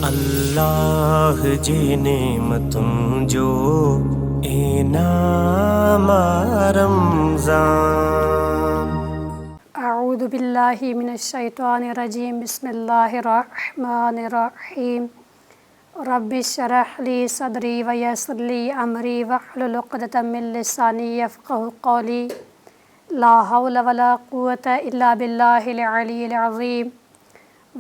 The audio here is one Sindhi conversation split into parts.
الله جي نعمتن جو انعام آ رمضان. اعوذ بالله من الشيطان الرجيم بسم الله الرحمن الرحيم رب اشرح لي صدري ويسر لي امري واحلل عقدة من لساني يفقهوا قولي لا حول ولا قوة الا بالله العلي العظيم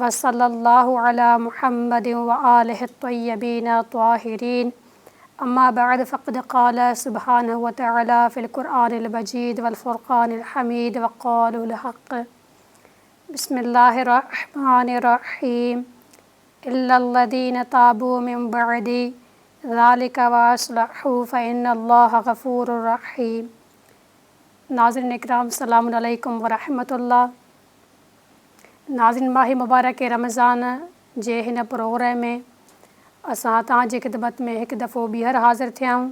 وصلّي الله علي محمد وآله الطيبين الطاهرين اما بعد فقد قال سبحانه وتعالي في القرآن المجيد والفرقان الحميد وقوله الحق بسم الله الرحمن الرحيم الا الذين تابوا من بعد ذلك واصلحوا فان الله غفور رحيم ناظرين اڪرام سلام عليڪم ورحمة الله ناظرين ماهه مبارڪ رمضان جي هن پروگرام ۾ اسان توهان جي خدمت ۾ هڪ دفعو ٻيهر حاضر ٿيا آهيون.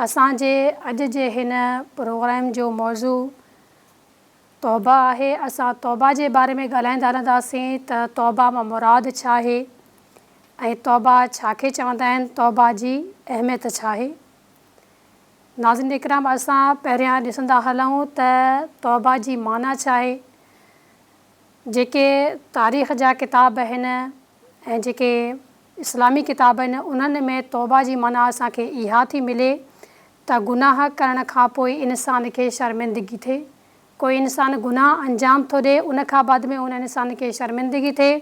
اسان جي اڄ جي هن پروگرام جو موضوع توبه آهي. اسان توبه جي باري ۾ ڳالهائيندا هلنداسين ته توبه مان مراد ڇا آهي ۽ توبه ڇا کي چوندا آهن، توبه جي اهميت ڇا آهي. ناظرين اڪرام اسان پهريان ڏسندا هلون ته توبه جي معنيٰ ڇا آهي؟ جيڪي تاريخ جا ڪتاب آهن ۽ جيڪي اسلامي ڪتاب آهن انهن ۾ توبه جي معنيٰ اسان کي اها ٿي ملي ته گناهه ڪرڻ کان پوء انسان کي شرمندگي ٿئي ڪوئي انسان گناهه انجام ٿو ڏئي ان کان بعد ۾ ان انسان کي شرمندگي ٿئي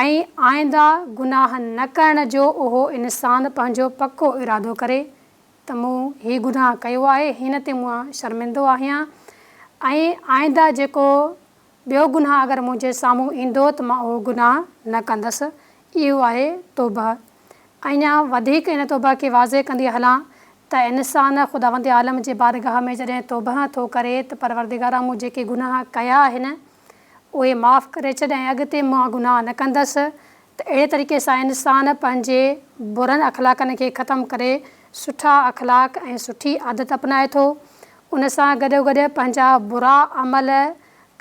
۽ آئنده گناهه نه ڪرڻ جو اهو انسان پنهنجو پڪو ارادو ڪري ته مون هي گناهه ڪيو آهي، هن تي مون شرمندو آهيان ۽ آئنده جيڪو ٻيو گناهه اگر منهنجي سامهون ايندو ته مان اهو گناهه نه ڪندس. اهو آهي توبهه. اڃا وڌيڪ ان توبهه کي واضح ڪندي هلان ته انسان خداوند عالم جي بارگاهه ۾ جڏهن توبهه ٿو ڪري ته پروردگارا مون جيڪي گناهه ڪيا آهن اهي معاف ڪري ڇڏ ۽ اڳتي مان گناهه نه ڪندس ته اهڙي طريقي سان انسان پنهنجي برن اخلاقن کي ختم ڪري سٺا اخلاق ۽ سٺي عادت اپنائي ٿو. ان سان گڏوگڏ پنهنجا برا عمل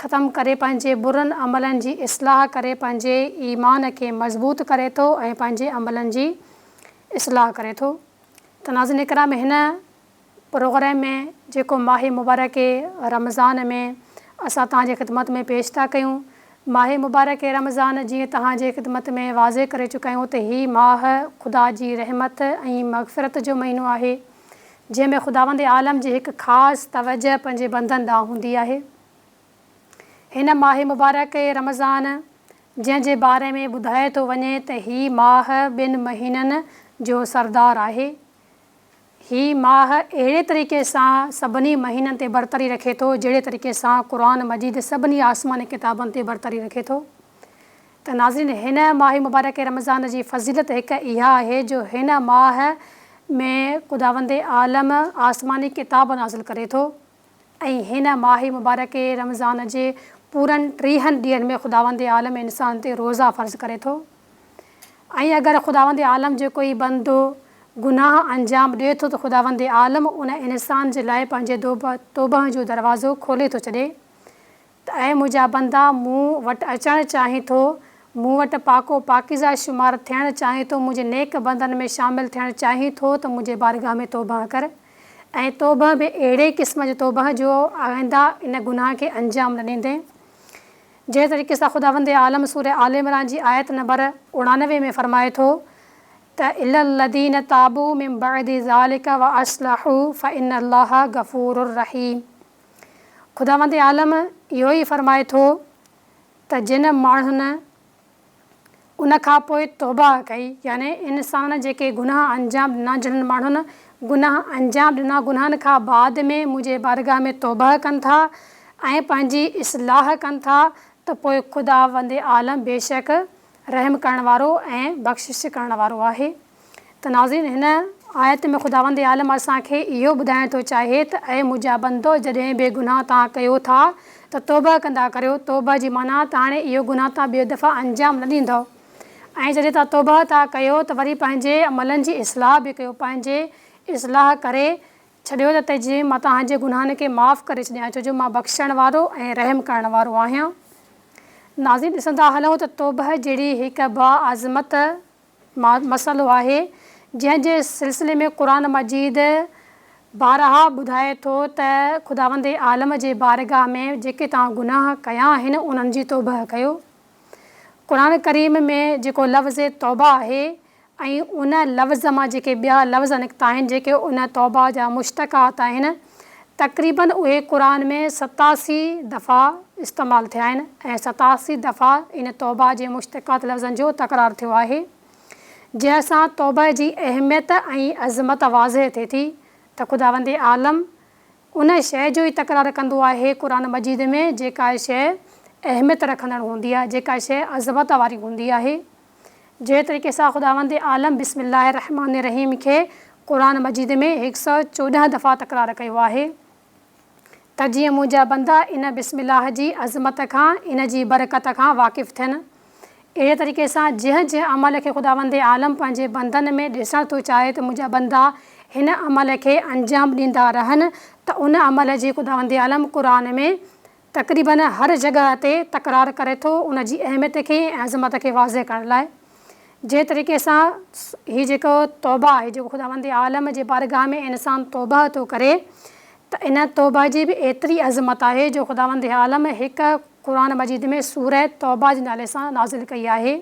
ختم ڪري پنهنجي برن عملن جي اصلاح ڪري پنهنجي ايمان کي مضبوط ڪري ٿو ۽ پنهنجي عملن جي اصلاح ڪري ٿو. ته ناظرين ڪرام هن پروگرام ۾ جيڪو ماهه مبارڪ رمضان ۾ اسان توهان جي خدمت ۾ پيش ٿا ڪيون. ماهه مبارڪ رمضان جيئن توهان جي خدمت ۾ واضح ڪري چڪا آهيون ته هي ماهه خدا جي رحمت ۽ مغفرت جو مهينو آهي جنهن ۾ خداوند عالم جي هڪ خاص توجه پنهنجي بندن ڏانهن هوندي آهي. هن ماهه مبارڪ رمضان جنهن جي باري ۾ ٻڌايو ٿو وڃي ته هي ماهه ٻن مهينن جو سردار آهي. هي ماهه اهڙي طريقي سان سڀني مهينن تي برتري رکي ٿو جهڙي طريقي سان قرآن مجيد سڀني آسماني ڪتابن تي برتري رکي ٿو ته ناظرين هن ماهه مبارڪ رمضان جي فضيلت هڪ اها آهي جو هن ماهه ۾ خداوند عالم آسماني ڪتاب نازل ڪري ٿو ۽ هن ماهه مبارڪ رمضان جي پورن ٽيهن ڏينهن ۾ خداوند عالم انسان تي روزا فرض ڪري ٿو. ۽ اگر خداوند عالم جو ڪوئي بندو گناهه انجام ڏئي ٿو ته خداوند عالم ان انسان جي لاء پنهنجي توبهه جو دروازو کولي ٿو ڇڏي ته اي منهنجا بندا مون وٽ اچڻ چاهين ٿو، مون وٽ پاڪ و پاڪيزه شمار ٿيڻ چاهين ٿو، منهنجي نيڪ بندن ۾ شامل ٿيڻ چاهين ٿو ته منهنجي بارگاهه ۾ توبهه ڪر ۽ توبهه به اهڙي قسم جي توبهه جو آئنده ان گناهه کي انجام نه ڏيندين. جنهن طريقي سان خداوند عالم سوره آل عمران جي آيت نمبر 89 ۾ فرمائي ٿو ته الا الذين تابوا من بعد ذلک واصلحوا فان الله غفور رحيم خداوند عالم اهو ئي فرمائي ٿو ته جن ماڻهن ان کان پوء توبه ڪئي، يعني انسانن جيڪي گناهه انجام ڏنا، جنھن ماڻهن گناهه انجام ڏنا، گناهن کان بعد ۾ منهنجي بارگاهه ۾ توبه ڪن ٿا ۽ پنهنجي اصلاح ڪن ٿا ته پوء خداوند عالم بيشڪ رحم ڪرڻ وارو ۽ بخشش ڪرڻ وارو آهي. ته ناظرين هن آيت ۾ خداوند عالم اسان کي اهو ٻڌائڻ ٿو چاهي ته اي منهنجا بندو جڏهن به گناهه توهان ڪيو ٿا ته توبه ڪندا ڪريو، توبه جي معنيٰ ته هاڻي اهو گناهه توهان ٻيو دفعا انجام نه ڏيندؤ ۽ جڏهن توهان توبه ٿا ڪيو ته وري پنهنجي عملن جي اصلاح به ڪيو، پنهنجي اصلاح ڪري ڇڏيو ته جيئن مان توهان جي گناهن کي معاف ڪري ڇڏيان ڇو جو مان بخشڻ وارو ۽ رحم ڪرڻ وارو آهيان. ناظرين ڏسندا هلون ته توبه جهڙي هڪ باعظمت مسئلو آهي جنهن جي سلسلي ۾ قرآن مجيد بارها ٻڌائي ٿو ته خداوند عالم جي بارگاهه ۾ جيڪي توهان گناهه ڪيا آهن انهن جي توبه ڪيو. قرآن ڪريم ۾ جيڪو لفظ توبه آهي ۽ ان لفظ مان جيڪي ٻيا لفظ نڪتا آهن جيڪي ان توبه جا مشتقات آهن تقريباً اهي قرآن ۾ 87 دفعا استعمال ٿيا آهن ۽ 87 دفعا ان توبه جي مشتقات لفظن جو تڪرار ٿيو آهي جنهن سان توبه جي اهميت ۽ عظمت واضح ٿئي ٿي ته خداوند عالم ان شيء جو ئي تڪرار ڪندو آهي قرآن مجيد ۾ جيڪا شيء اهميت رکندڙ هوندي آهي، جيڪا شيء عظمت واري هوندي آهي. جنهن طريقي سان خداوند عالم بسم الله الرحمٰن الرحيم کي قرآن مجيد ۾ هڪ سؤ 14 دفعا تڪرار ڪيو آهي ته جيئن منهنجا بندا ان بسم الله جي عظمت کان ان جي برڪت کان واقف ٿين. اهڙي طريقي سان جنهن جنهن عمل کي خداوند عالم پنهنجي بندن ۾ ڏسڻ ٿو چاهي ته منهنجا بندا هن عمل کي انجام ڏيندا رهن ته ان عمل جي خداوند عالم قرآن ۾ تقريباً هر جڳهه تي تڪرار ڪري ٿو ان جي اهميت کي ۽ عظمت کي واضح ڪرڻ لاء. جنهن طريقي سان هي جيڪو توبه آهي جيڪو خداوند عالم جي بارگاهه ۾ انسان توبه ٿو ڪري ته ان توبه جي به ايتري عظمت آهي جو خداوند عالم هڪ قرآن مجيد ۾ سورة توبه جي نالي سان نازل ڪئي آهي.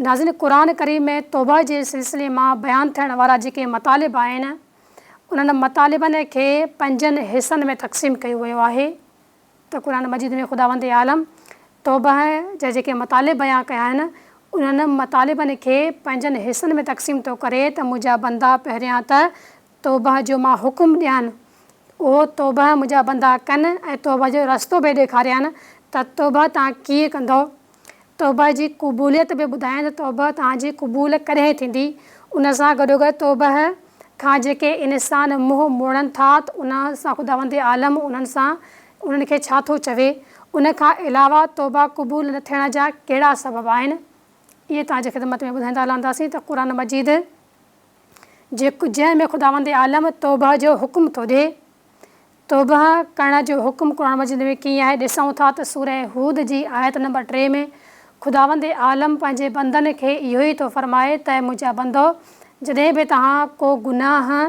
ناظرين قرآن ڪريم ۾ توبه جي سلسلي مان بيان ٿيڻ وارا جيڪي مطالب آهن انهن مطالبن کي پنجن حصن ۾ تقسيم ڪيو ويو آهي ته قرآن مجيد ۾ خداوند عالم توبه جا جيڪي مطالب بيان ڪيا آهن انهن مطالبن کي پنجن حصن ۾ تقسيم ٿو ڪري ته منهنجا بندا پهريان ته توبه جو مان حڪم ڏيان، اهو توبه منهنجا بندا ڪن ۽ توبه جو رستو به ڏيکاريان ته توبه توهان ڪيئن ڪندؤ. توبه جي قبوليت به ٻڌايان ته توبه توهان جي قبول ڪڏهن ٿيندي. ان سان گڏوگڏ توبه کان جيڪي انسان منهن موڙن ٿا ته ان سان خداوند عالم انهن سان انهن کي ڇا ٿو چوي. ان کان علاوه توبه قبول نه ٿيڻ جا ڪهڙا سبب آهن. اهي توهان جي خدمت ۾ ٻڌائيندا هلنداسين ته قرآن مجيد. جيڪو جنهن ۾ خداوند عالم توبه جو حڪم ٿو ڏئي. توبه ڪرڻ جو حڪم قرآن مجيد ۾ ڪيئن آهي ڏسون ٿا ته سوره هود جي آيت نمبر 3 ۾ خداوند عالم پنهنجي بندن کي اهو ئي ٿو فرمائي ته منهنجا بندؤ جڏهن به توهان ڪو گناهه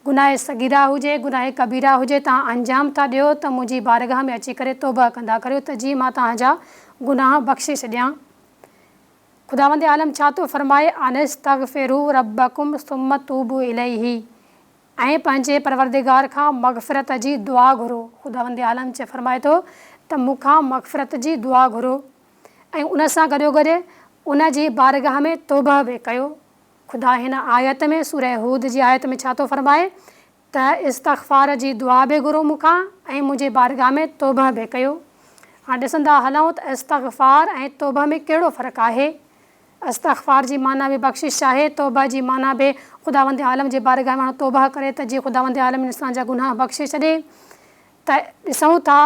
گناهه صغيره هجي گناهه ڪبيره هجي توهان انجام ٿا ڏيو ته منهنجي بارگاهه ۾ اچي ڪري توبه ڪندا ڪريو ته جيئن مان توهان جا گناهه بخشي ڇڏيان. خداوند عالم ڇا ٿو فرمائي، ان استغفروا ربڪم ثم توبوا اليه ۽ پنهنجي پروردگار کان مغفرت جي دعا گهرو. خداوند عالم چي فرمائي ٿو ته مون کان مغفرت جي دعا گهرو ۽ ان سان گڏوگڏ ان جي بارگاهه ۾ توبه به ڪيو. خدا هن آيت ۾ سوره هود جي آيت ۾ ڇا ٿو فرمائي ته استغفار جي دعا به گهرو مون کان ۽ منهنجي بارگاهه ۾ توبه به ڪيو. هاڻ ڏسندا هلون ته استغفار ۽ توبه ۾ ڪهڙو فرق آهي؟ استغفار جي معنيٰ به بخشش آهي، توبه جي معنيٰ به خداوند عالم جي بارگاهه ۾ ماڻهو توبه ڪري ته جيئن خداوند عالم انسان جا گناهه بخشي ڇڏي. ته ڏسون ٿا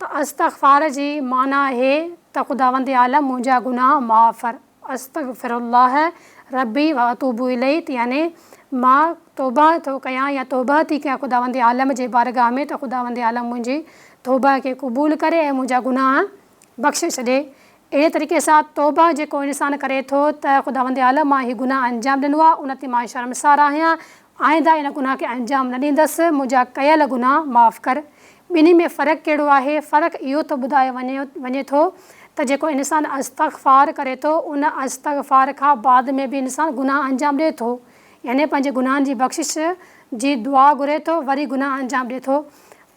ته استغفار جي معنيٰ آهي ته خداوند عالم منهنجا گناهه معاف فر. استغفر الله ربي واتوب اليه يعني مان توبه ٿو ڪيان يا توبه ٿي ڪيان خداوند عالم جي بارگاهه ۾ ته خداوند عالم منهنجي توبه کي قبول ڪري ۽ منهنجا گناهه بخشي ڇڏي. اهڙي طريقي سان توبه جيڪو انسان ڪري ٿو ته خداوند عالم مان هي گناهه انجام ڏنو آهي ان تي مان شرمسار آهيان آئنده ان گناهه کي انجام نه ڏيندس، منهنجا ڪيل گناهه معاف ڪر. ٻنهي ۾ فرق ڪهڙو آهي؟ فرق اهو ٿو ٻڌايو وڃي ٿو ته جيڪو انسان استغفار ڪري ٿو ان استغفار کان بعد ۾ به انسان گناهه انجام ڏئي ٿو يعني پنهنجي گناهن جي بخشش جي دعا گهري ٿو وري گناهه انجام ڏئي ٿو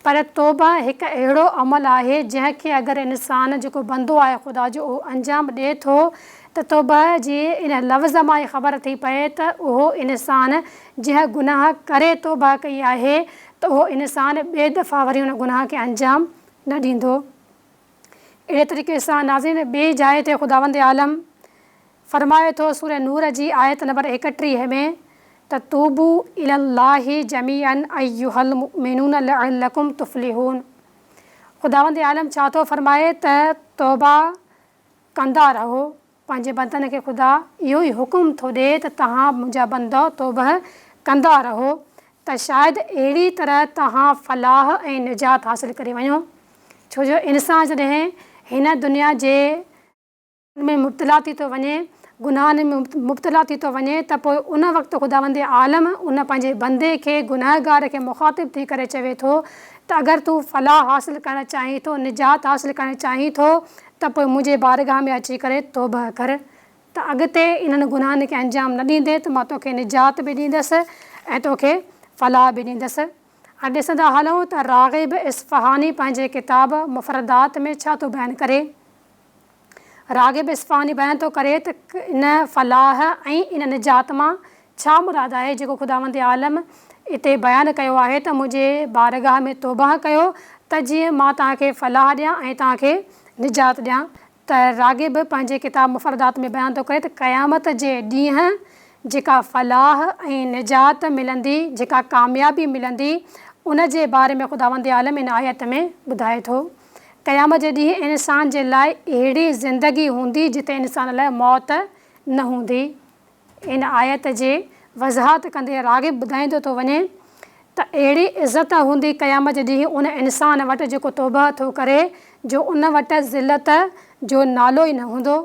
پر توبه هڪ اهڙو عمل آهي جنهن کي اگر انسان جيڪو بندو آهي خدا جو اهو انجام ڏئي ٿو ته توبه جي ان لفظ مان ئي خبر ٿي پئي ته اهو انسان جنهن گناهه ڪري توبه ڪئي آهي ته اهو انسان ٻئي دفعا وري ان گناهه کي انجام نه ڏيندو. اهڙي طريقي سان ناظرين ٻي جاء تي خداوند عالم فرمائي ٿو سوره نور جي آيت نمبر 31 ۾ ته توبو الي الله جميعا ايها المؤمنون لعلڪم تفلحون خداوند عالم ڇا ٿو فرمائي ته توبه ڪندا رهو پنهنجي بندن کي خدا اهو ئي حڪم ٿو ڏئي ته توهان منهنجا بندؤ توبه ڪندا رهو ته شايد اهڙي طرح توهان فلاح ۽ نجات حاصل ڪري وڃو. ڇو جو انسان جڏهن هن دنيا جي ۾ مبتلا ٿي ٿو وڃي، گناهن ۾ مبتلا ٿي ٿو وڃي ته پوء ان وقت خداوند عالم ان پنهنجي بندي کي، گنهگار کي، مخاطب ٿي ڪري چوي ٿو ته اگر تون فلاح حاصل ڪرڻ چاهين ٿو، نجات حاصل ڪرڻ چاهين ٿو ته پوء منهنجي بارگاهه ۾ اچي ڪري توبهه ڪر ته اڳتي انهن گناهن کي انجام نه ڏيندين ته مان توکي نجات به ڏيندس ۽ توکي فلاح به ڏيندس. هاڻي ڏسندا هلون ته راغب اصفهاني پنهنجي ڪتاب مفردات ۾ ڇا ٿو بيان ڪري. راغب اصفهاني بيان ٿو ڪري ته ان فلاح ۽ ان نجات مان ڇا مراد آهي جيڪو خداوند عالم اتي بيان ڪيو آهي ته منهنجي بارگاهه ۾ توبهه ڪيو ته جيئن مان توهان کي فلاح ڏيان ۽ توهان کي نجات ڏيان ته راغب پنهنجي ڪتاب مفردات ۾ بيان ٿو ڪري ته قيامت جي ڏينهن جيڪا فلاح ۽ نجات ملندي جيڪا ڪاميابي ملندي ان جي باري ۾ خداوند عالم ان آيت ۾ ٻڌائي ٿو. قيامت جي ڏينهن انسان جي لاء اهڙي زندگي هوندي جتي انسان لاء موت نه هوندي. ان آيت جي وضاحت ڪندي راغب ٻڌائيندو ٿو وڃي ته اهڙي عزت هوندي قيامت جي ڏينهن ان انسان وٽ جيڪو توبهه ٿو ڪري جو ان وٽ ذلت جو نالو ئي نه هوندو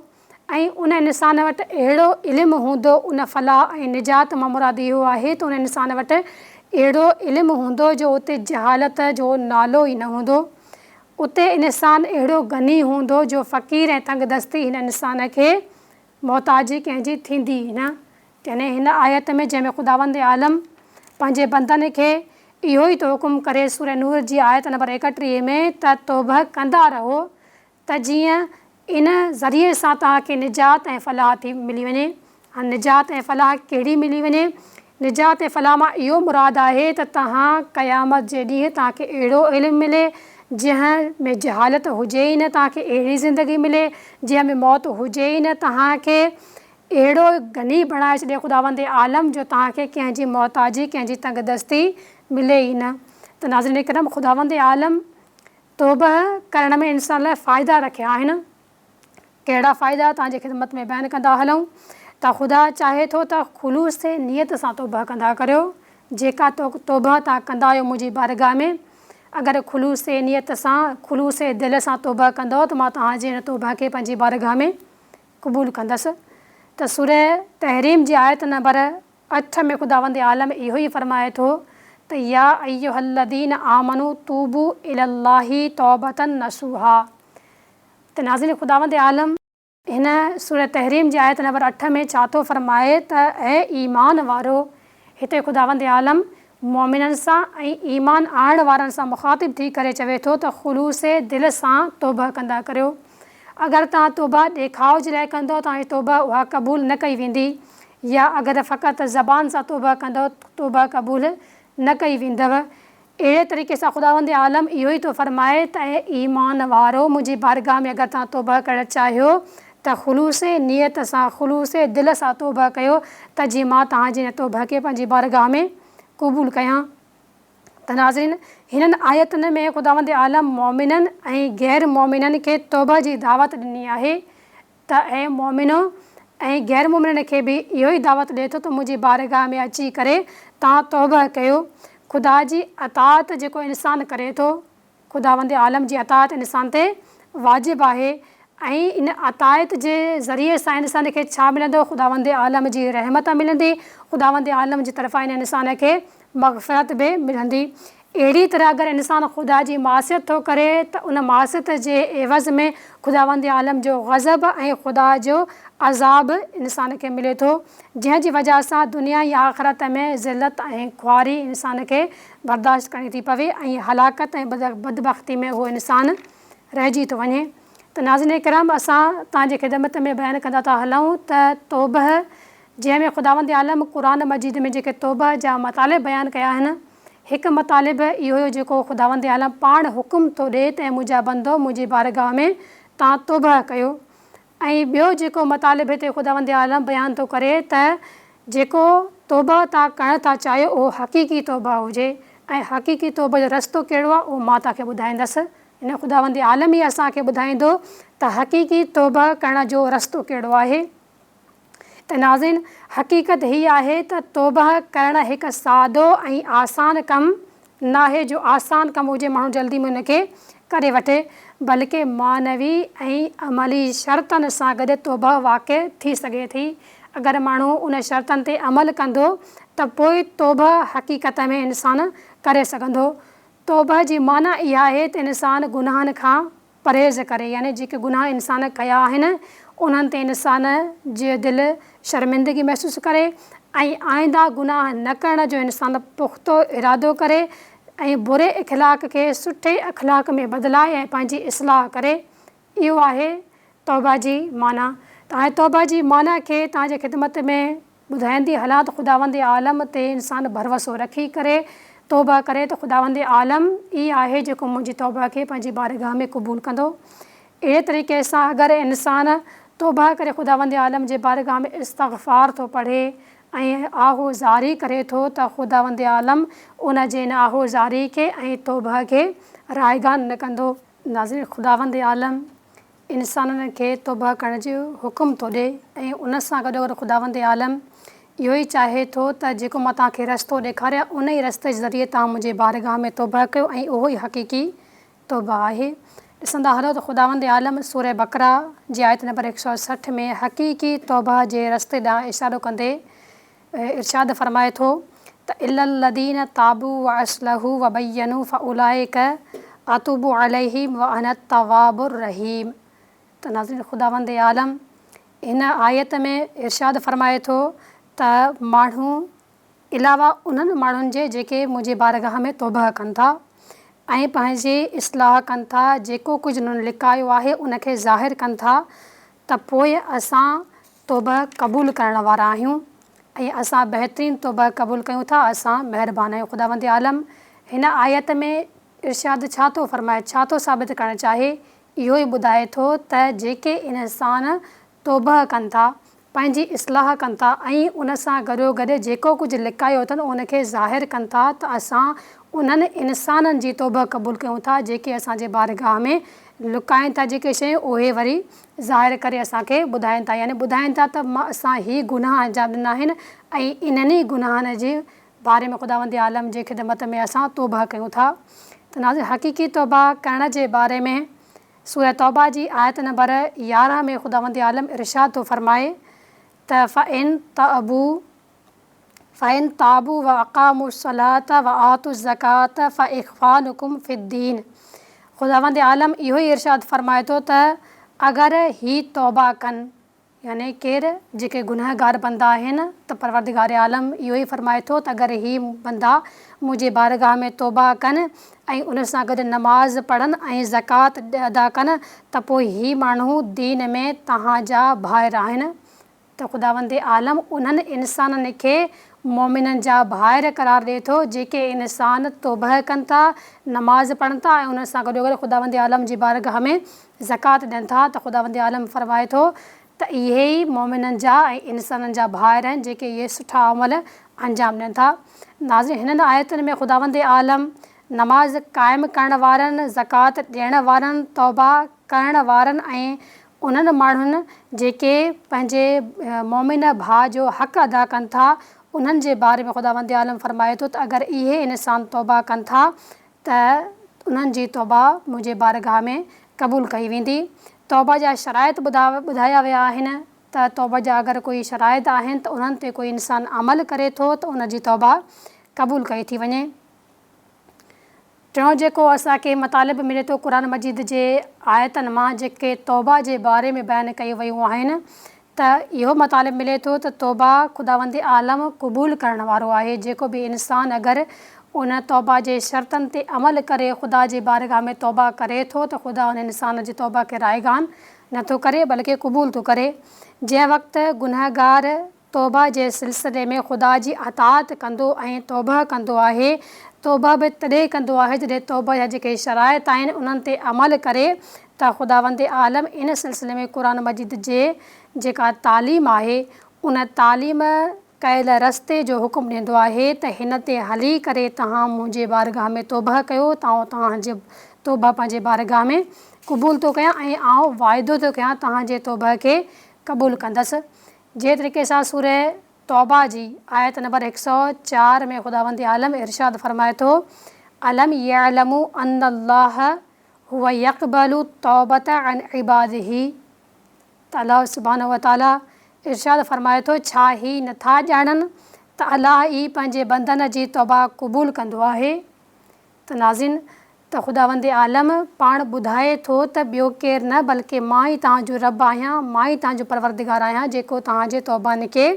۽ ان انسان وٽ اهڙو علم هوندو، ان فلاح ۽ نجات مان مراد اهو آهي ته ان انسان وٽ اهڙو علم هوندو جو اتي جهالت جو نالو ئي نه هوندو. اتي انسان اهڙو غني هوندو جو فقير ۽ تنگدستي هن انسان کي محتاجي ڪنهن جي ٿيندي ئي نه. يعني هن آيت ۾ جنهن ۾ خداوند عالم پنهنجي بندن کي اهو ئي ٿو حڪم ڪري سورة نور جي آيت نمبر 31 ۾ ته توبهه ڪندا رهو ته جيئن ان ذريعي سان توهان کي نجات ۽ فلاح ٿي ملي وڃي. هاڻ نجات ۽ فلاح ڪهڙي ملي وڃي؟ نجات ۽ فلاح مان اهو مراد آهي ته توهان قيامت جي ڏينهن توهان کي اهڙو علم ملي جنهن ۾ جهالت هجي ئي نه، توهان کي اهڙي زندگي ملي جنهن ۾ موت هجي ئي نه، توهان کي اهڙو غني بڻائي ڇڏي خداوند عالم جو توهان کي ڪنهن جي محتاجي، ڪنهن جي تنگدستي ملي ئي نه. ته ناظرين ڪرام خداوند عالم توبهه ڪرڻ ۾ انسان لاء فائدا رکيا آهن. ڪهڙا فائدا توهان جي خدمت ۾ بيان ڪندا هلون ته خدا چاهي ٿو ته خلوص نيت سان توبهه ڪندا ڪريو جيڪا توبهه توهان ڪندا آهيو منهنجي بارگاهه ۾ اگر خلوص نيت سان خلوص دل سان توبهه ڪندؤ ته مان توهان جي ان توبهه کي پنهنجي بارگاهه ۾ قبول ڪندس ته سوره تحريم جي آيت نمبر 8 ۾ خداوند عالم اهو ئي فرمائي ٿو ته يا ايها الذين آمنوا توبوا الي الله توبة نصوحا ته ناظرين خداوند عالم هن سوره تحريم جي آيت نمبر 8 ۾ ڇا ٿو فرمائي ته اي ايمان وارو هتي خداوند عالم مؤمنن سان ۽ ايمان آڻڻ وارن سان مخاطب ٿي ڪري چوي ٿو ته خلوص دل سان توبهه ڪندا ڪريو. اگر توهان توبهه ڏيکاء جي لاء ڪندؤ توهان جي توبهه اها قبول نه ڪئي ويندي يا اگر فقط زبان سان توبهه ڪندؤ توبهه قبول نه ڪئي ويندؤ. اهڙي طريقي سان خداوند عالم اهو ئي ٿو فرمائي ته اي ايمان وارو منهنجي بارگاهه ۾ اگر توهان توبهه ڪرڻ چاهيو ته خلوص نيت سان خلوص دل سان توبهه ڪيو ته جيئن مان توهان جي ان توبهه کي پنهنجي بارگاهه ۾ قبول ڪيان. ته ناظرين هنن آيتن ۾ خداوند عالم مؤمنن ۽ غير مؤمنن کي توبهه جي دعوت ڏني آهي ته اي مؤمنو! ۽ غير مؤمنن کي به اهو ئي دعوت ڏئي ٿو ته منهنجي بارگاهه ۾ اچي ڪري توهان توبهه ڪيو. خدا جي اطاعت جيڪو انسان ڪري ٿو، خداوند عالم جي اطاعت انسان تي واجب آهي ۽ ان اطاعت جي ذريعي سان انسان کي ڇا ملندو؟ خداوند عالم جي رحمت ملندي، خداوند عالم جي طرفان ان انسان کي مغفرت به ملندي. اهڙي طرح اگر انسان خدا جي معصيت ٿو ڪري ته ان معصيت جي عيوض ۾ خداوند عالم جو غضب ۽ خدا جو عذاب انسان کي ملي ٿو جنهن جي وجه سان دنيا ۽ آخرت ۾ ذلت ۽ خواري انسان کي برداشت ڪرڻي ٿي پوي ۽ هلاڪت ۽ بدبختي ۾ اهو انسان رهجي ٿو وڃي ته ناظرين ڪرام اسان توهان جي خدمت ۾ بيان ڪندا ٿا هلون ته توبه جنهن ۾ خداوند عالم قرآن مجيد ۾ جيڪي توبه جا مطالب بيان ڪيا آهن هڪ مطالب اهو هيو جيڪو خداوند عالم پاڻ حڪم ٿو ڏئي ته اي منهنجا بندؤ منهنجي بارگاهه ۾ توهان توبهه ڪيو ۽ ٻيو جيڪو مطالب هتي خداوند عالم بيان ٿو ڪري ته جيڪو توبهه توهان ڪرڻ ٿا چاهيو اهو حقيقي توبهه هجي ۽ حقيقي توبهه جو رستو ڪهڙو آهي اهو مان توهان کي ٻڌائيندس ان خداوند عالم ئي اسان کي ٻڌائيندو ته حقيقي توبهه ڪرڻ جو رستو ڪهڙو آهي. ته ناظرين حقيقت هي آهي ته توبهه ڪرڻ هڪ سادو ۽ آسان ڪم ناهي جو آسان ڪم هجي ماڻهو جلدي ۾ ان کي ڪري وٺي، بلڪه معنوي ۽ عملي شرطن سان گڏ توبه واقع ٿي سگهي ٿي. اگر ماڻهو ان شرطن تي عمل ڪندو ته پوء توبه حقيقت ۾ انسان ڪري سگهندو. توبه جي معنيٰ اها آهي ته انسان گناهن کان پرهيز ڪري يعني جيڪي گناهه انسان ڪيا آهن انهن تي انسان جي دل شرمندگي محسوس ڪري ۽ آئنده گناهه نه ڪرڻ جو انسان پختو ارادو ڪري ۽ بري اخلاق کي سٺي اخلاق ۾ بدلائي ۽ پنهنجي اصلاح ڪري اهو آهي توبه جي معنيٰ ته هاڻي توبه جي معنيٰ کي توهان جي خدمت ۾ ٻڌائيندي هلان ته خداوند عالم تي انسان ڀروسو رکي ڪري توبه ڪري ته خداوند عالم ئي آهي جيڪو منهنجي توبه کي پنهنجي بارگاهه ۾ قبول ڪندو. اهڙي طريقي سان اگر انسان توبه ڪري خداوند عالم جي بارگاهه ۾ استغفار ٿو پڙهي ۽ آه و زاري ڪري ٿو ته خداوند عالم ان جي ان آه و زاري کي ۽ توبه کي رائگان نه ڪندو. ناظرين خداوند عالم انسانن کي توبه ڪرڻ جو حڪم ٿو ڏئي ۽ ان سان گڏوگڏ خداوند عالم اهو ئي چاهي ٿو ته جيڪو مان توهان کي رستو ڏيکاريان ان ئي رستي جي ذريعي توهان منهنجي بارگاهه ۾ توبه ڪيو ۽ اهو ئي حقيقي توبه آهي. ڏسندا هلو ته خداوند عالم سوره بقره جي آيت نمبر 160 ۾ حقيقي توبه جي رستي ڏانهن اشارو ڪندي ارشاد فرمائي ٿو ته الا الذين تابوا واصلحوا وبينوا فاولئک اتوب عليهم وانا التواب الرحيم ته ناظرين خداوند عالم هن آيت ۾ ارشاد فرمائي ٿو ته ماڻهو علاوه انهن ماڻهن جي جيڪي منهنجي بارگاهه ۾ توبهه ڪن ٿا ۽ پنهنجي اصلاح ڪن ٿا جيڪو ڪجهه انهن لڪايو آهي ان کي ظاهر ڪن ٿا ته پوء اسان توبه قبول ڪرڻ وارا آهيون ۽ اسان بهترين توبه قبول ڪيون ٿا اسان مهربان آهيون خداوند عالم هن آيت ۾ ارشاد ڇا ٿو فرمائي ڇا ٿو ثابت ڪرڻ چاهي اهو ئي ٻڌائي ٿو ته جيڪي انسان توبه ڪن ٿا پنهنجي اصلاح ڪن ٿا ۽ ان سان گڏوگڏ جيڪو ڪجهه لڪايو اٿن ان کي ظاهر ڪن ٿا ته اسان انهن انسانن جي توبه قبول ڪيون ٿا جيڪي اسان جي بارگاهه ۾ لڪائين ٿا جيڪي شيون اهي وري ظاهر ڪري اسان کي ٻڌائين ٿا يعني ٻڌائين ٿا ته اسان هي گناهه انجام ڏنا آهن ۽ انهن ئي گناهن جي باري ۾ خداوند عالم جي خدمت ۾ اسان توبهه ڪيون ٿا ته ناظرين حقيقي توبه ڪرڻ جي باري ۾ سوره توبه جي آيت نمبر 11 ۾ خداوند عالم ارشاد ٿو فرمائي ته فَإِن تَابُوا فَإِن تَابُوا وَأَقَامُوا الصَّلَاةَ وَآتُوا الزَّڪَاةَ فَإِخْوَانُڪُمْ فِي الدِّينِ خداوند عالم اهو ئي ارشاد فرمائي ٿو ته اگر هي توبه ڪن يعني ڪير جيڪي گنهگار بندا آهن ته پروردگار عالم اهو ئي فرمائي ٿو ته اگر هي بندا منهنجي بارگاهه ۾ توبه ڪن ۽ ان سان گڏ نماز پڙهن ۽ زڪوات ادا ڪن ته پوء هي ماڻهو دين ۾ توهان جا ڀائر آهن ته خداوند عالم انهن انسانن کي مؤمنن جا ڀائر قرار ڏئي ٿو جيڪي انسان توبهه ڪن ٿا، نماز پڙهن ٿا ۽ انهن سان گڏوگڏ خداوند عالم جي بارگاهه ۾ زڪوات ڏين ٿا ته خداوند عالم فرمائي ٿو ته اهي ئي مؤمنن جا ۽ انسانن جا ڀائر آهن جيڪي اهي سٺا عمل انجام ڏين ٿا. ناظرين هنن آيتن ۾ خداوند عالم نماز قائم ڪرڻ وارن، زڪوات ڏيڻ وارن، توبه ڪرڻ وارن ۽ انهن ماڻهن جيڪي پنهنجي مؤمن ڀاء جو حق ادا ڪن ٿا، انهن جي باري ۾ خداوند عالم فرمائي ٿو ته اگر اهي انسان توبه ڪن ٿا ته انهن جي توبه منهنجي بارگاهه ۾ قبول ڪئي ويندي. توبه جا شرائط ٻڌايا ويا آهن ته توبه جا اگر ڪوئي شرائط آهن ته انهن تي ڪوئي انسان عمل ڪري ٿو ته ان جي توبه قبول ڪئي ٿي وڃي. ٽيون جيڪو اسان کي مطالب ملي ٿو قرآن مجيد جي آيتن مان جيڪي توبه جي باري ۾ بيان ڪيون ويون آهن ته اهو مطالب ملي ٿو ته توبه خداوند عالم قبول ڪرڻ وارو آهي جيڪو به انسان اگر ان توبه جي شرطن تي عمل ڪري خدا جي بارگاهه ۾ توبه ڪري ٿو ته خدا ان انسان جي توبه کي رائگان نٿو ڪري بلڪه قبول ٿو ڪري جنهن وقت گنهگار توبه جي سلسلي ۾ خدا جي اطاعت ڪندو ۽ توبه ڪندو آهي، توبه به تڏهن ڪندو آهي جڏهن توبه جا جيڪي شرائط آهن انهن تي عمل ڪري ته خداوند عالم ان سلسلي ۾ قرآن مجيد جي جيڪا تعليم آهي ان تعليم ڪيل رستي جو حڪم ڏيندو آهي ته هن تي هلي ڪري توهان منهنجي بارگاهه ۾ توبه ڪيو ته آئون توهان جي توبه پنهنجي بارگاهه ۾ قبول ٿو ڪيان ۽ آئون وعدو ٿو ڪيان توهان جي توبه کي قبول ڪندس. جنهن طريقي سان سوره توبه جي آيت نمبر 104 ۾ خداوند عالم ارشاد فرمائي ٿو، الم يعلموا ان الله هو يقبل التوبة عن عباده ته الله سبحانه وتعاليٰ ارشاد فرمائي ٿو، ڇا هي نه ٿا ڄاڻن ته الله ئي پنهنجي بندن جي توبه قبول ڪندو آهي؟ ته ناظرين! ته خداوند عالم پاڻ ٻڌائي ٿو ته ٻيو ڪير نه بلڪه مان ئي توهان جو رب آهيان، مان ئي توهان جو پروردگار آهيان جيڪو توهان جي توبن کي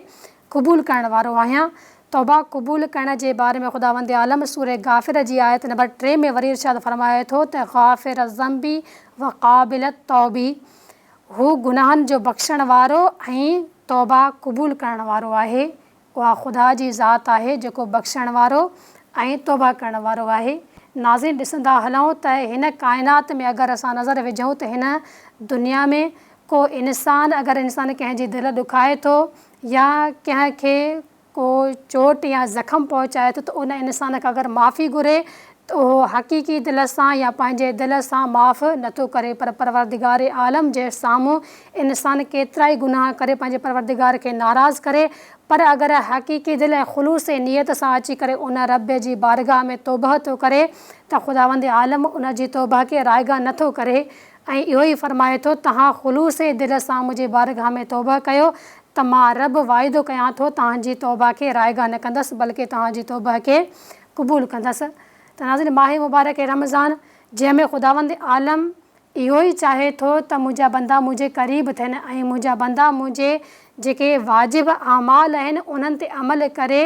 قبول ڪرڻ وارو آهيان. توبه قبول ڪرڻ جي باري ۾ خداوند عالم سوره غافر جي آيت نمبر 3 ۾ وري ارشاد فرمائي ٿو ته غافر الذنب وقابل التوب هو گناهن جو بخشڻ وارو ۽ توبه قبول ڪرڻ وارو آهي. اها خدا جي ذات آهي جيڪو بخشڻ وارو ۽ توبه ڪرڻ وارو آهي. ناظرين ڏسندا هلون ته هن ڪائنات ۾ اگر اسان نظر وجهون ته هن دنيا ۾ ڪو انسان اگر انسان ڪنهن جي دل ڏکائي ٿو يا ڪنهن کي ڪو چوٽ يا زخم پهچائي ٿو ته ان انسان کان اگر معافي گهري ته اهو حقيقي دل سان يا پنهنجي دل سان معاف نه ٿو ڪري پر پروردگار عالم جي سامهون انسان ڪيترائي گناهه ڪري پنهنجي پروردگار کي ناراض ڪري پر اگر حقيقي دل ۽ خلوص نيت سان اچي ڪري ان رب جي بارگاهه ۾ توبهه ٿو ڪري ته خداوند عالم ان جي توبهه کي رائگان نه ٿو ڪري ۽ اهو ئي فرمائي ٿو، توهان خلوص دل سان منهنجي بارگاهه ۾ توبهه ڪيو ته مان رب واعدو ڪيان ٿو توهان جي توبهه کي رائگان نه ڪندس بلڪه توهان جي توبهه کي قبول ڪندس. ته ناظرين ماهه مبارڪ رمضان جنهن ۾ خداوند عالم اهو ئي چاهي ٿو ته منهنجا بندا منهنجي قريب ٿين ۽ منهنجا بندا منهنجي جيڪي واجب اعمال آهن انهن تي عمل ڪري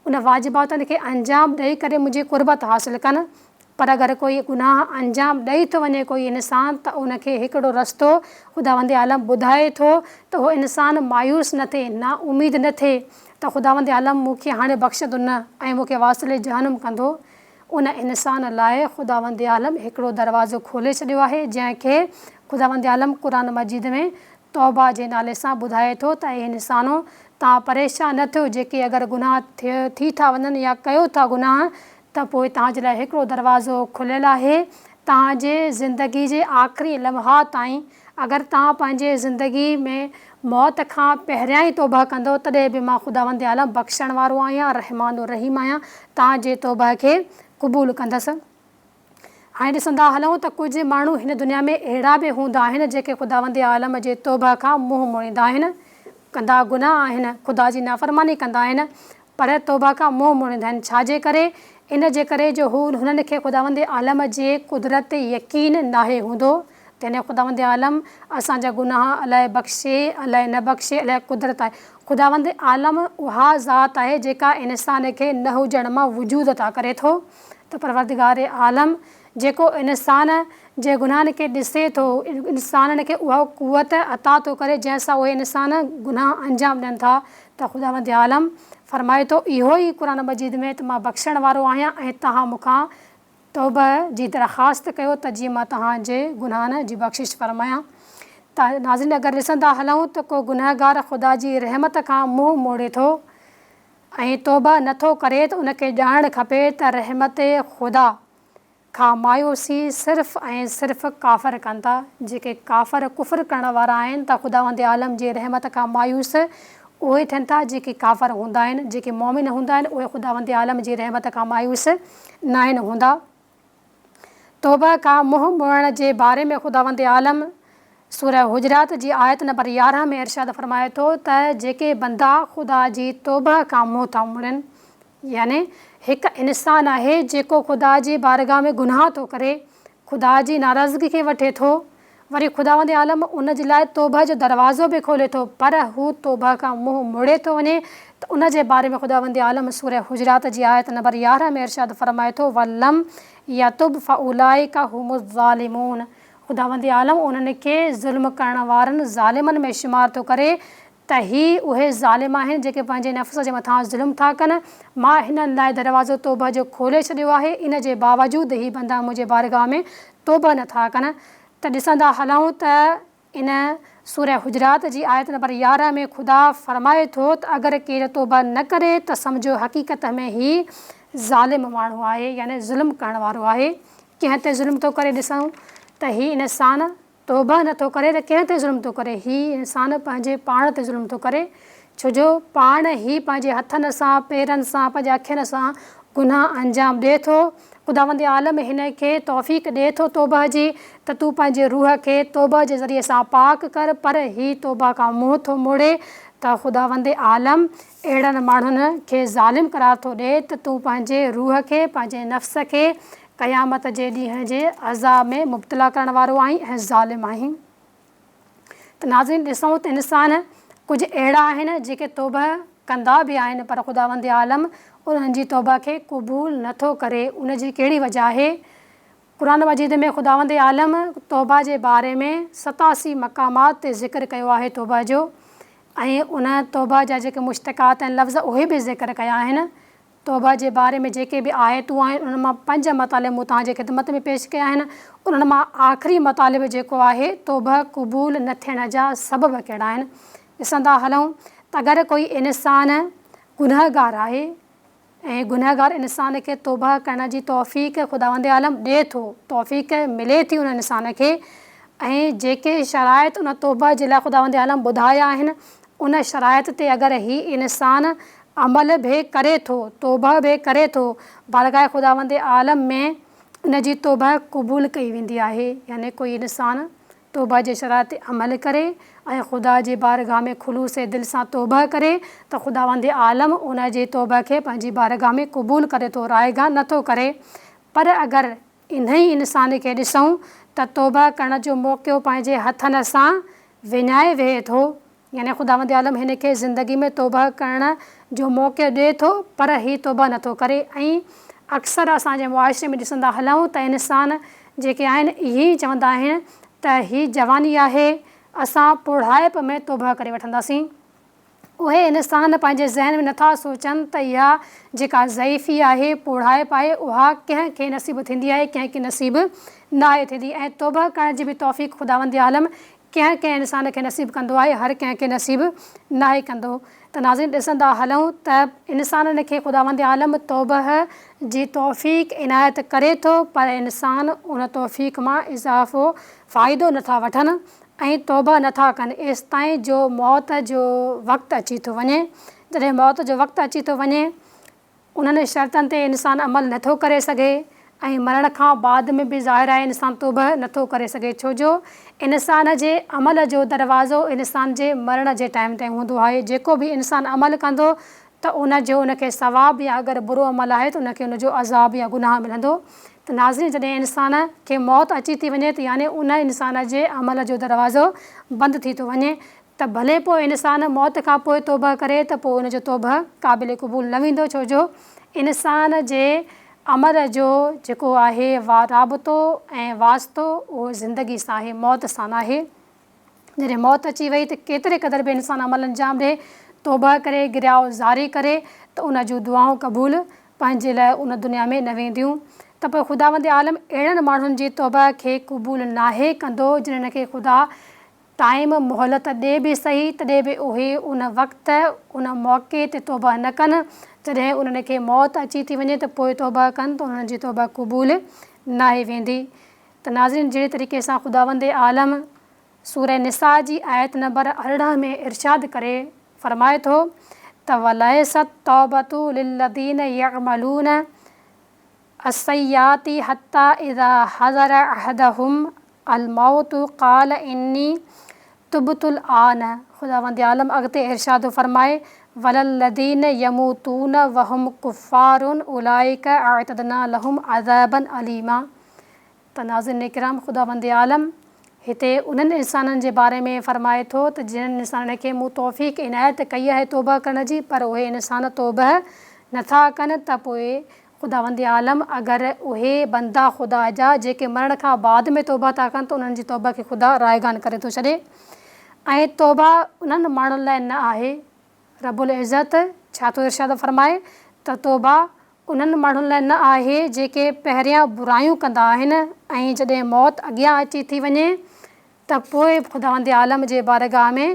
ان واجباتن کي انجام ڏئي ڪري منهنجي قربت حاصل ڪن پر اگر ڪوئي گناهه انجام ڏئي ٿو وڃي ڪوئي انسان ته ان کي هڪڙو رستو خداوند عالم ٻڌائي ٿو ته اهو انسان مايوس نه ٿئي، نا اميد نه ٿئي ته خداوند عالم مون کي هاڻي بخشندو نه ۽ مون کي واصل جهنم ڪندو. ان انسان لاء خداوند عالم هڪڙو دروازو کولي ڇڏيو آهي جنهن کي خداوند عالم قرآن مجيد ۾ توبه جي نالي سان ٻڌائي ٿو ته اي انسانو! توهان پريشان نه ٿيو جيڪي اگر گناهه ٿي ٿا وڃن يا ڪيو ٿا گناهه ته پوء توهان جي لاء هڪڙو دروازو کليل آهي، توهان جي زندگي جي آخري لمحات تائين، اگر توهان پنهنجي زندگي ۾ موت کان پهريان ئي توبهه ڪندؤ، تڏهن به مان خداوند عالم بخشڻ وارو آهيان، رحمان الرحيم آهيان، توهان جي توبهه کي قبول ڪندس. هاڻي ڏسندا هلون ته ڪجهه ماڻهو هن دنيا ۾ اهڙا به هوندا آهن، جيڪي خداوند عالم جي توبهه کان منهن موڙيندا آهن، ڪندا گناهه آهن، خدا جي نافرماني ڪندا آهن، پر توبه کان منهن موڙيندا آهن، ڇا جي ڪري؟ ان جي ڪري جو هو هنن کي خداوند عالم جي قدرت تي يقين ناهي هوندو، تنهن خداوند عالم اسان جا گناهه الائي بخشي الائي نه بخشي الائي قدرت آهي. خداوند عالم اها ذات آهي جيڪا انسان کي نه هجڻ مان وجود عطا ڪري ٿو ته پروردگار عالم جيڪو انسان جي گناهن کي ڏسي ٿو انسانن کي اها قوت عطا ٿو ڪري جنهن سان اهي انسان گناهه انجام ڏين ٿا ته خداوند عالم فرمائي ٿو، اهو ئي قرآن مجيد ۾ ته مان بخشڻ وارو آهيان ۽ توهان مون کان توبه جي درخواست ڪيو ته جيئن مان توهان جي گناهن جي بخشش فرمايان. ته ناظرين اگر ڏسندا هلون ته ڪو گنهگار خدا جي رحمت کان منهن موڙي ٿو ۽ توبه نه ٿو ڪري ته ان کي ڄاڻڻ کپي ته رحمت خدا کان مايوسي صرف ۽ صرف ڪافر ڪن ٿا، جيڪي ڪافر ڪفر ڪرڻ وارا آهن ته خداوند عالم جي رحمت کان مايوس اهي ٿين ٿا جيڪي ڪافر هوندا آهن، جيڪي مؤمن هوندا آهن اهي خداوند عالم جي رحمت کان مايوس ناهن هوندا. توبه کان منهن موڙڻ جي باري ۾ خداوند عالم سوره حجرات جي آيت نمبر 11 ۾ ارشاد فرمائي ٿو ته جيڪي بندا خدا جي توبه کان منهن ٿا موڙين يعني هڪ انسان آهي جيڪو خدا جي بارگاهه ۾ گناهه ٿو ڪري، خدا جي ناراضگي کي وٺي ٿو، وري خداوند عالم ان جي لاء توبهه جو دروازو به کولي ٿو، پر هو توبهه کان منهن موڙي ٿو وڃي ته ان جي باري ۾ خداوند عالم سوره حجرات جي آيت نمبر 11 ۾ ارشاد فرمائي ٿو، ولم يتب فاولئک هم الظالمون خداوند عالم انهن کي ظلم ڪرڻ وارن ظالمن ۾ شمار ٿو ڪري ته هي اهي ظالم آهن جيڪي پنهنجي نفس جي مٿان ظلم ٿا ڪن، مان هنن لاء دروازو توبه جو کولي ڇڏيو آهي، ان جي باوجود هي بندا منهنجي بارگاهه ۾ توبه نه ٿا ڪن. ته ڏسندا هلون ته ان سوره حجرات جي آيت نمبر 11 ۾ خدا فرمائي ٿو ته اگر ڪير توبه نه ڪري ته سمجهو حقيقت ۾ هي ظالم ماڻهو آهي يعني ظلم ڪرڻ وارو آهي، ڪنهن تي ظلم ٿو ڪري ڏسون ته هي انسان توبه نه ٿو ڪري ته ڪنهن تي ظلم ٿو ڪري؟ هي انسان پنهنجي پاڻ تي ظلم ٿو ڪري، ڇو جو پاڻ ئي پنهنجي هٿن سان، پيرن سان، پنهنجي اکين سان گناهه انجام ڏئي ٿو. خداوند عالم هن کي توفيق ڏئي ٿو توبهه جي ته تون پنهنجي روح کي توبهه جي ذريعي سان پاڪ ڪر پر هي توبهه کان منهن ٿو موڙي ته خداوند عالم اهڙن ماڻهن کي ظالم قرار ٿو ڏئي ته تون پنهنجي روح کي، پنهنجي نفس کي، قيامت جي ڏينهن جي عذاب ۾ مبتلا ڪرڻ وارو آهين ۽ ظالم آهين. ته ناظرين ڏسون ته انسان ڪجهه اهڙا آهن جيڪي توبهه ڪندا به آهن پر خداوند عالم انهن جي توبهه کي قبول نه ٿو ڪري ان جي ڪهڙي وجه آهي؟ قرآن مجيد ۾ خداوند عالم توبهه جي باري ۾ 87 مقامات تي ذڪر ڪيو آهي توبهه جو ۽ ان توبهه جا جيڪي مشتقات ۽ لفظ اهي به ذڪر ڪيا آهن توبه جي باري ۾ جيڪي به آيتون آهن انهن مان پنج مطالب مون توهان جي خدمت ۾ پيش ڪيا آهن انهن مان آخري مطالب جيڪو آهي توبه قبول نه ٿيڻ جا سبب ڪهڙا آهن ڏسندا هلون ته اگر ڪوئي انسان گنهگار آهي ۽ گنهگار انسان کي توبه ڪرڻ جي توفيق خداوند عالم ڏئي ٿو توفيق ملي ٿي ان انسان کي ۽ جيڪي شرائط ان توبه جي لاء خداوند عالم ٻڌايا آهن ان شرائط تي اگر هي انسان عمل به ڪري ٿو، توبه به ڪري ٿو، بارگاھ خداوند عالم ۾ ان جي توبه قبول ڪئي ويندي آهي، يعني ڪوئي انسان توبه جي شرائط تي عمل ڪري ۽ خدا جي بارگاھ ۾ خلوص دل سان توبه ڪري ته خداوند عالم ان جي توبه کي پنهنجي بارگاھ ۾ قبول ڪري ٿو، رائگان نه ٿو ڪري، پر اگر انهيء انسان کي ڏسون ته توبه ڪرڻ جو موقعو پنهنجي هٿن سان وڃائي ويهي ٿو، يعني خداوند عالم هن کي زندگي ۾ توبه ڪرڻ جو موقعو ڏئي ٿو پر هي توبه نه ٿو ڪري ۽ اڪثر اسان جي معاشري ۾ ڏسندا هلون ته انسان جيڪي آهن اهي ئي چوندا آهن ته هي جواني آهي اسان پوڙهائپ ۾ توبه ڪري وٺنداسين. اهي انسان پنهنجي ذهن ۾ نٿا سوچن ته اها جيڪا ضعيفي آهي، پوڙهائپ آهي، اها ڪنهن کي نصيب ٿيندي آهي، ڪنهن کي نصيب ناهي ٿيندي ۽ توبهه ڪرڻ جي به توفيق خداوند عالم ڪنهن ڪنهن انسان کي نصيب ڪندو آهي، هر ڪنهن کي نصيب ناهي ڪندو. ته ناظرين ڏسندا هلون ته انسانن کي خداوند عالم توبهه جي توفيق عنايت ڪري ٿو پر انسان ان توفيق مان اضافو فائدو نٿا وٺن ۽ توبه نه ٿا ڪن ايستائين جو موت جو وقت اچي ٿو وڃي. جڏهن موت جو وقت اچي ٿو وڃي انهن شرطن تي انسان عمل نه ٿو ڪري سگهي ۽ مرڻ کان بعد ۾ به ظاهر آهي انسان توبه نه ٿو ڪري سگهي ڇو جو انسان جي عمل جو دروازو انسان جي مرڻ جي ٽائيم تائين هوندو آهي جيڪو به انسان عمل ڪندو ته ان جو ان کي ثواب يا اگر برو عمل آهي ته ان کي ان جو عذاب يا گناهه ملندو ته ناظرين جڏهن انسان کي موت اچي ٿي وڃي ته يعني ان انسان جي عمل جو دروازو بند ٿي ٿو وڃي ته ڀلي پوء انسان موت کان پوء توبه ڪري ته پوء ان جو توبه قابل قبول نه ويندو ڇو جو انسان جي عمل جو جيڪو آهي رابطو ۽ واسطو اهو زندگي سان آهي موت سان ناهي. جڏهن موت اچي وئي ته ڪيتري قدر به انسان عمل انجام ڏئي، توبهه ڪري، گرياء زاري ڪري ته ان جون دعائون قبول پنهنجي لاء ان دنيا ۾ نه وينديون ته پوء خداوند عالم اهڙن ماڻهن جي توبهه کي قبول ناهي ڪندو جنھن کي خدا ٽائيم، مهلت، ڏئي به سهي تڏهن به اهي ان وقت، ان موقعي تي توبهه نه ڪن، جڏهن انهن کي موت اچي ٿي وڃي ته پوء توبهه ڪن ته انهن جي توبهه قبول ناهي ويندي. ته ناظرين جهڙي طريقي سان خداوند عالم سوره نساء جي آيت نمبر 18 ۾ ارشاد ڪري فرمائي ٿو ته وليست التوبة للذين يعملون السيئات حتي اذا حضر احدهم الموت قال اني تبت الآن خداوند عالم اڳتي ارشاد ٿو فرمائي وللذين يموتون وهم ڪفار اولئک اعتدنا لهم عذابا اليما ته ناظرين ڪرام خداوند عالم هتي انهن انسانن جي باري ۾ فرمائي ٿو ته جنهن انسانن کي مون توفيق عنايت ڪئي آهي توبه ڪرڻ جي پر اهي انسان توبه نٿا ڪن ته پوء خداوند عالم اگر اهي بندا خدا جا جيڪي مرڻ کان بعد ۾ توبه ٿا ڪن ته انهن جي توبه کي خدا رائگان ڪري ٿو ڇڏي ۽ توبه انهن ماڻهن لاء نه آهي رب العزت ڇا ٿو ارشاد فرمائي ته توبه انهن ماڻهن لاء نه آهي جيڪي پهريان برايون ڪندا آهن ۽ جڏهن موت اڳيان اچي ٿي وڃي ته پوء خداوند عالم جي بارگاهه ۾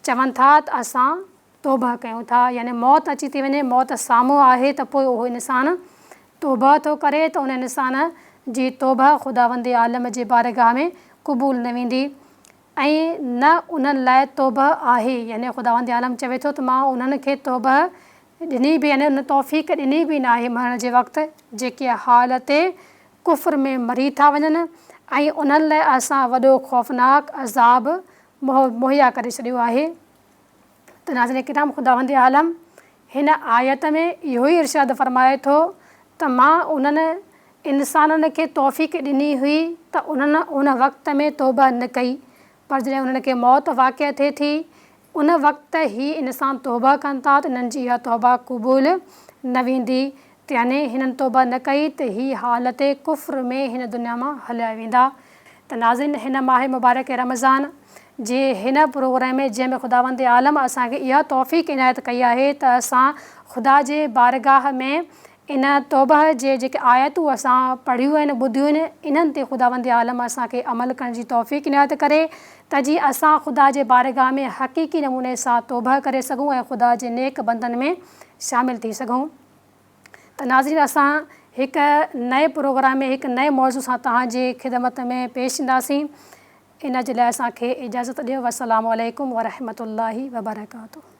چون ٿا ته اسان توبه ڪيون ٿا يعني موت اچي ٿي وڃي موت سامهون آهي ته پوء اهو انسان توبه ٿو ڪري ته ان انسان جي توبه خداوند عالم جي بارگاهه ۾ قبول نه ويندي. ۽ نه انهن لاء توبهه آهي، يعني خداوند عالم چوي ٿو ته مان انهن کي توبهه ڏني به يعني ان توفيق ڏني به ناهي مرڻ جي وقت جيڪي حالت ڪفر ۾ مري ٿا وڃن ۽ انهن لاء اسان وڏو خوفناڪ عذاب مهيا ڪري ڇڏيو آهي ته ناظرين ڪرام خداوند عالم هن آيت ۾ اهو ئي ارشاد فرمائي ٿو ته مان انهن انسانن کي توفيق ڏني هئي ته انهن ان وقت ۾ توبه نه ڪئي پر جڏهن انهن کي موت واقع ٿئي ٿي ان وقت هي انسان توبه ڪن ٿا ته انهن جي اها توبه قبول نه ويندي ته يعني هنن توبه نه ڪئي ته هي حالت ڪفر ۾ هن دنيا مان هليا ويندا ته ناظرين هن ماهه مبارڪ رمضان جي هن پروگرام ۾ جنهن ۾ خداوند عالم اسان کي اها توفيق عنايت ڪئي آهي ته اسان خدا جي بارگاهه ۾ ان توبه جي جيڪي آيتون اسان پڙهيون آهن ٻڌيون آهن انهن تي خداوند عالم اسان کي عمل ڪرڻ جي توفيق عنايت ڪري ته جيئن اسان خدا جي بارگاهه ۾ حقيقي نموني سان توبه ڪري سگهون ۽ خدا جي نيڪ بندن ۾ شامل ٿي سگهون ته ناظرين اسان هڪ نئين پروگرام ۾ هڪ نئين موضوع سان توهان جي خدمت ۾ پيش اينداسين ان جي لاء اسان کي اجازت ڏيو والسلام عليڪم ورحمة الله وبرڪاته.